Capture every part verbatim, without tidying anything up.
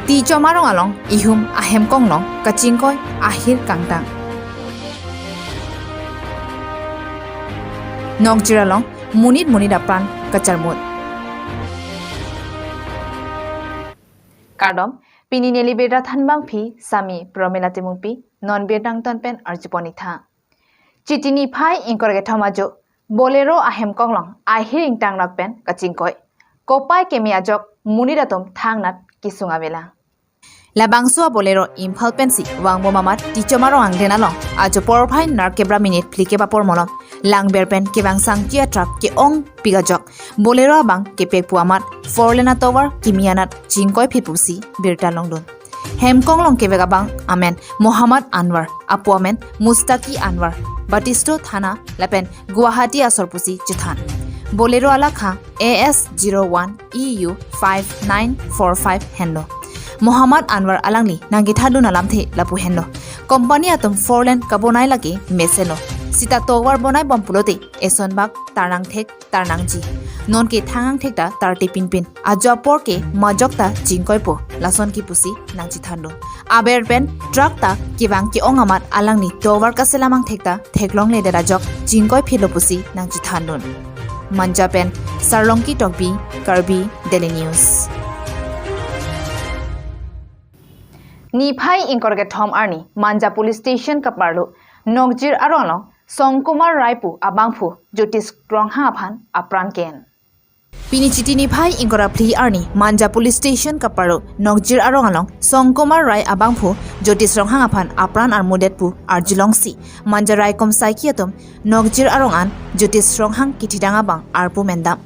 Tichom arong along ihum ahemkong along kachingkoi ahir kangtang. Nokjir along monit monit apran kacharmut. Kardom, pini neli birta thanbangpi sami Promila Timungpi, non birta angton pen arjupon-ik tha. Chiti niphai ingkoi ra kethom ajo Bolero ahemkong along ahir ingtang rak pen kachingkoi. Kopai keme ajok monit atum thangnat kesung avelang. Labangso a-Bolero Imphal pensi vangbom amat Tichom arong angden along ajo porphai nerkep ra minute phlikep apor malom Langber pen kevangsangji a-truck ke-ongpik ajok Bolero abang kepek pu amat four lane atovar kimi anat chingkoiphit pusi birta longdun. Hemkong along kevek abang amen Mohammad Anwar, apo amen Mustaki Anwar, Batisto Thana lapen Guwahati asor pusi chethan. Bolero alakha A S zero one E U five nine four five henlo. Mohammad Anwar alangli nangkethandun alamthe lapu henlo. Company atum four lane kabonai lake mesenlo. Sita tovar bonaibom pulote esonbak tarnangthek tarnangji. Nonke thang angthek ta tarte pinpin. Ajo apor ke majok ta chingkoipo, lason kipusi nangchethandun. Aber pen truck ta kevang ke-ong amat alangli tovar kaselam angthek ta theklongledet ajok chingkoiphitlo pusi nangchethandun. Manja pen Sarlongki Tokbi, Karbi Daily News. Niphai ingkoi ra kethom arni Manja Police Station kaparlo Nokjir arong along Songkumar Rai pu abangphu Jyotish Ronghang aphan apran ke-en. Pini Chiti niphai ingkoi ra phli arni Manja Police Station kaparlo Nokjir arong along Songkumar Rai abangphu Jyotish Ronghang aphan apran armudet pu arjulongsi Manja raikom saiki atum Nokjir arong an Jyotish Ronghang kithidang abang arpu mendam.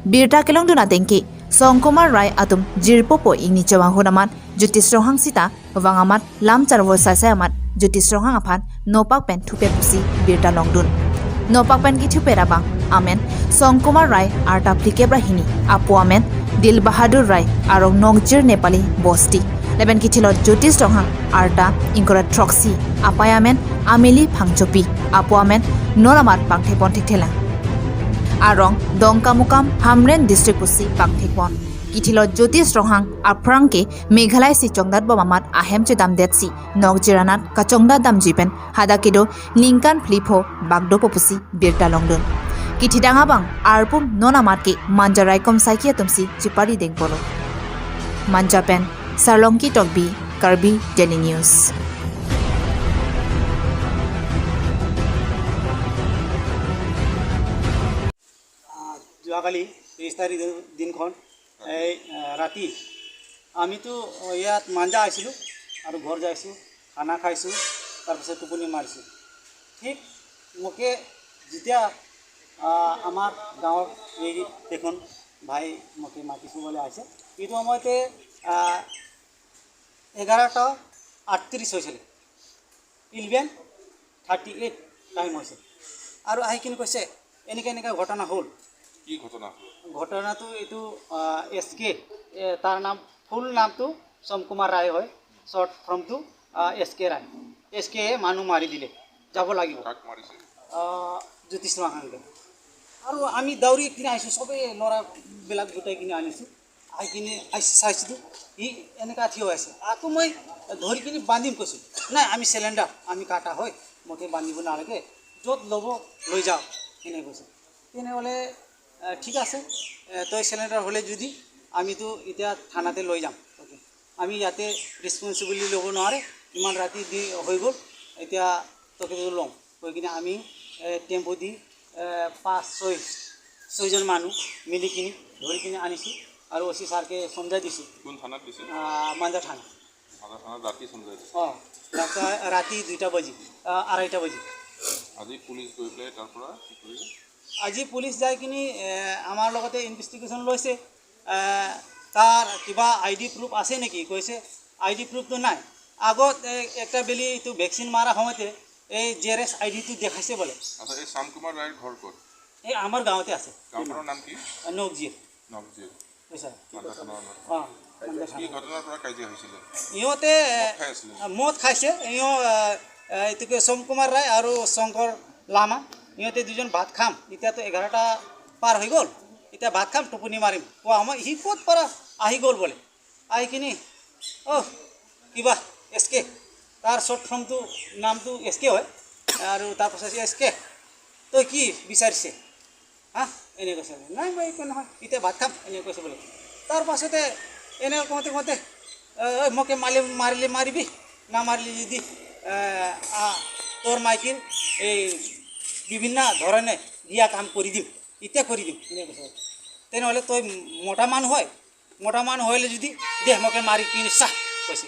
Birta kelongdun atengke Songkumar Rai atum jirpo pu ingni chomang ahut amat Jyotish Ronghang sita vang amat lam charvo saisai amat Jyotish Ronghang aphan nopak pen thupet pusi birta longdun. Nopak pen kethupet abang amen Songkumar Rai arta phlikep ra hini, apo amen Dil Bahadur Rai, arong Nokjir Nepali Bosti. Lapen kithilo Jyotish Ronghang arta ingkoi ra throksi, apei amen Amili Phangchopi, apo amen non amat pangthekpon thekthelang. Arong Dongkamukam, Hamren District pusi pangthekpon. Kithilo Jyotish Ronghang aphrang ke Meghalaya si chongdatbom amat ahem chedamdetsi Nokjir anat kachongdat damji pen hadak kedo ningkan phli pho bak dopo pusi birta longdun. Kithidang abang arpum non amat ke Manja raikom saiki atumsi chepari dengponlo. Manja pen Sarlongki Tokbi, Karbi Daily News. আহ, যোৱাকালি তেইছ তাৰিখ দিনখন এই, আহ, ৰাতি আমিতো ইয়াত মাঞ্জা আহিছিলোঁ আৰু ঘৰ যাইছোঁ, খানা খাইছোঁ, তাৰপিছত টোপনি মাৰিছোঁ। ঠিক মোকে যেতিয়া, আহ, আমাৰ গাঁৱৰ এই দেখোন ভাই মোকে মাতিছোঁ বুলি আহিছে, এইটো সময়তে, আহ, এঘাৰটা আঠত্ৰিছ হৈছিলে। ইলেভেন থাৰ্টি এইট টাইম হৈছে। আৰু আহি কিনে কৈছে, "এনেকে এনেকে ঘটনা হ'ল।" কি ঘটনা হ'ল? ঘটনাটো এইটো, আহ, এছ কে, এ, তাৰ নাম, ফুল নামটো চম কুমাৰ ৰায় হয়, শ্বৰ্ট ফৰ্মটো, আহ, এছ কে ৰায়। এছ কে মানুহ মাৰি দিলে, যাব লাগিব। কাক মাৰিছে? আহ, জ্যোতিষ মাহাংকে। আৰু আমি দাউৰি কিনে আহিছোঁ, চবেই ল'ৰাবিলাক গোটাই কিনে আনিছোঁ। আহি কিনে আহি চাইছিলোঁ, সি এনেকা থিয় হৈ আছে। আকৌ মই ধৰি কিনে বান্ধিম কৈছোঁ, "নাই, আমি চেলেণ্ডাৰ, আমি কাটা হয়, মোকে বান্ধিব নালাগে, য'ত ল'ব লৈ যাওক," এনেকৈ কৈছে। তেনেহ'লে, "আহ, ঠিক আছে, আহ, তই চেলেণ্ডাৰ হ'লে যদি আমিতো এতিয়া থানাতে লৈ যাম, অ'কে, আমি ইয়াতে ৰেচপনচিবিলিটি ল'ব নোৱাৰে, ইমান ৰাতি দি হৈ গ'ল, এতিয়া তোকে তো লওঁ।" কৈ কিনে আমি, এ, টেম্পো দি, এ, পাঁচ, ছয়, ছয়জন মানুহ মিলি কিনে ধৰি কিনে আনিছোঁ আৰু অ চি ছাৰকে চমজাই দিছোঁ। কোন থানাত দিছে? আ, মাঞ্জা থানা। মাঞ্জা থানাত ৰাতি চমজাই দিছে? অ, ৰাতি, ৰাতি দুইটা বাজি, আ, আঢ়াইটা বাজি। আজি পুলিচ গৈ পেলাই তাৰ পৰা কি কৰিলে? আজি পুলিচ যাই কিনে, এ, আমাৰ লগতে ইনভেষ্টিগেশ্যন লৈছে। এ, তাৰ কিবা আই ডি প্ৰুফ আছে নেকি? কৈছে, "আই ডি প্ৰুফটো নাই।" আগত, এ, একটা বেলি এইটো ভেকচিন মাৰা সময়তে এই J R S I ditto দেখাইছে বোলে। আচ্ছা, এই শ্যাম কুমাৰ ৰায়ৰ ঘৰ ক'ত? এই আমাৰ গাঁৱতে আছে। গাঁওখনৰ নাম কি? নকজিৰ। নকজিৰ। বুজিছা? মাঞ্জা থানাৰ নাম। অ, মাঞ্জা কি থানা। ঘটনাৰ পৰা কাজিয়া হৈছিলে? ইহঁতে, মদ খাই আছিলে নেকি? মদ খাইছে। ইহঁত, এ, এ, এইটো কি, সোম কুমাৰ ৰায় আৰু শংকৰ লামা। ইহঁতে দুজন ভাত খাম। এতিয়াতো এঘাৰটা পাৰ হৈ গ'ল। এতিয়া ভাত খাম, টোপনি মাৰিম। কোৱা সময় সি ক'ত পৰা আহি গ'ল বোলে। আহি কিনি "অ, কিবা এছ কে, তাৰ শ্বৰ্ট ফৰ্মটো, নামটো এছ কে হয় আৰু তাৰ পাছত এছ কে, তই কি বিচাৰিছে? হা?" এনে কৈছে। "নাই, মই একো নহয়, এতিয়া ভাত খাম," এনে কৈছে বোলে। তাৰ পাছতে এনে কওঁতে কওঁতে, "এ, ঐ, মোকে মালি-, মাৰিলে মাৰিবি, নামাৰিলে যদি, এ, আ, তোৰ মাইকীৰ এই বিভিন্ন ধৰণে দিয়া কাম কৰি দিম, এতিয়া কৰি দিম," এনে কৈছে। "তেনেহ'লে তই মতা মানুহ হয়, মতা মানুহ হ'লে যদি দে, মোকে মাৰি কিনি চা," কৈছে।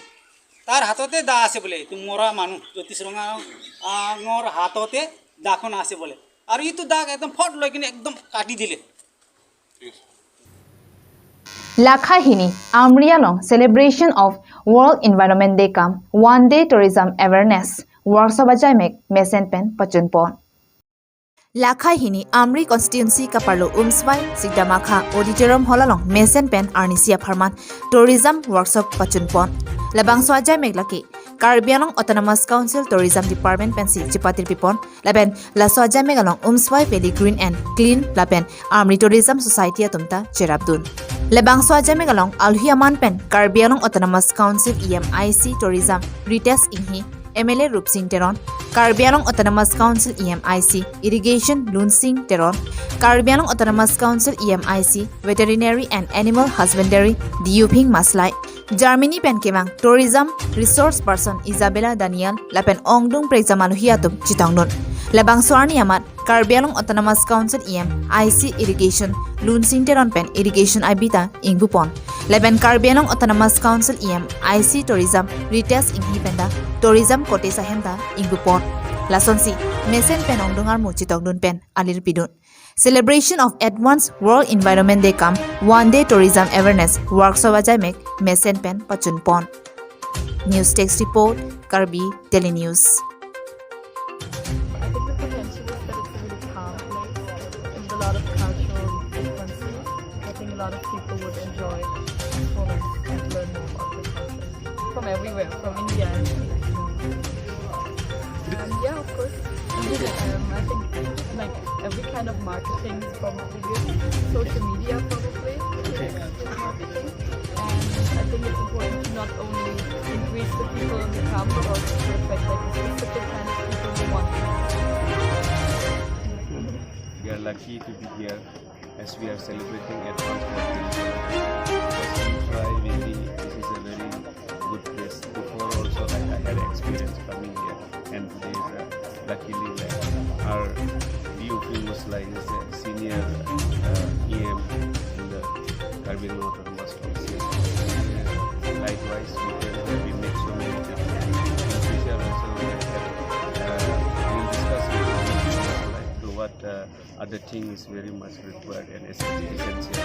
তাৰ হাততে দা আছে বোলে, এইটো মৰা মানুহ জ্যোতিষ ৰঙাঙৰ হাততে দাখন আছে বোলে। আৰু এইটো দাক একদম ফট লৈ কিনে একদম কাটি দিলে। Lakha hini Amri along celebration of World Environment Day cum One Day Tourism Awareness workshop ajaimek mesen pen pachunpon. Lakha hini Amri constituency kaparlo Umswai Sikdamakha auditorium hall along mesen pen arnisi apharman tourism workshop pachunpon. Labangso ajaimek lake Karbi Anglong Autonomous Council Tourism Department pensi chepatirpipon. Lapen laso ajaimek along Umswai Valley Green and Clean lapen Amri Tourism Society atum ta cherapdun. Labangso ajaimek along alhi aman pen Karbi Anglong Autonomous Council E M I C Tourism Ritesh Enghi, M L A Rupsing Teron, Karbi Anglong Autonomous Council E M I C Irrigation Lunsing Teron, Karbi Anglong Autonomous Council E M I C Veterinary and Animal Husbandry Diuphing Maslai, Germany pen kemang Tourism Resource Person Isabella Daniel lapen ongdung prekjam alhi atum chetongdun. Labangso arni amat Karbi Anglong Autonomous Council E M I C Irrigation Lunsing Teron pen irrigation abi ta ingpupon. Lapen Karbi Anglong Autonomous Council E M I C Tourism Ritesh Enghi pen ta tourism cottage ahem ta ingpupon. Lasonsi mesen pen ongdung armu chetongdun pen alir pidun. Celebration of Advanced World Environment Day cum One Day Tourism Awareness workshop ajaimek mesen pen pachunpon. News Desk Report, Karbi Daily News. I think the potential is that it's a really calm place with a lot of cultural differences. I think a lot of people would enjoy this moment and learn more about the culture from everywhere, from India and um, yeah, of course. Um, I think like every kind of marketing is probably good. Social media probably is good marketing. And I think it's important to not only increase the people who come, but also to attract like a specific kind of people who want to come. We are lucky to be here as we are celebrating Advanced World Tourism. Because Umswai Valley, this is a very good place. Before also, I, I had experience coming here, and today is uh, luckily like our Diuphing Maslai is a senior uh, E M in the Karbi Anglong Autonomous Council. Likewise, we can we make so many different. In future also, we have, uh, we'll discuss with the Diuphing Maslai to what uh, other thing is very much required and es- essential.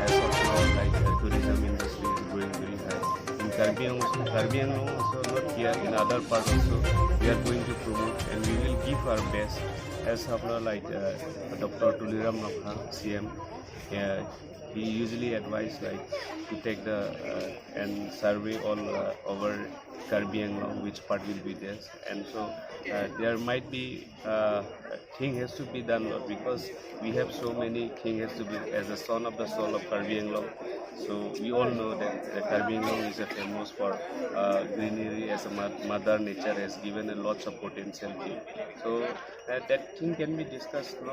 As of now, like the tourism industry is growing very high. In Karbi Anglong, Karbi Anglong also not here, in other parts also, we are going to promote and we will give our best. As of now, like uh, Doctor Tuliram Ronghang, C M, uh, he usually advised like to take the uh, and survey all uh, over Karbi Anglong, which part will be there. And so uh, there might be uh, thing has to be done, Lord, because we have so many thing has to be as a son of the soul of Karbi Anglong. So we all know that uh, Karbi Anglong is a famous for uh, greenery, as a mo- mother nature has given a lots of potential to. So uh, that thing can be discussed, no?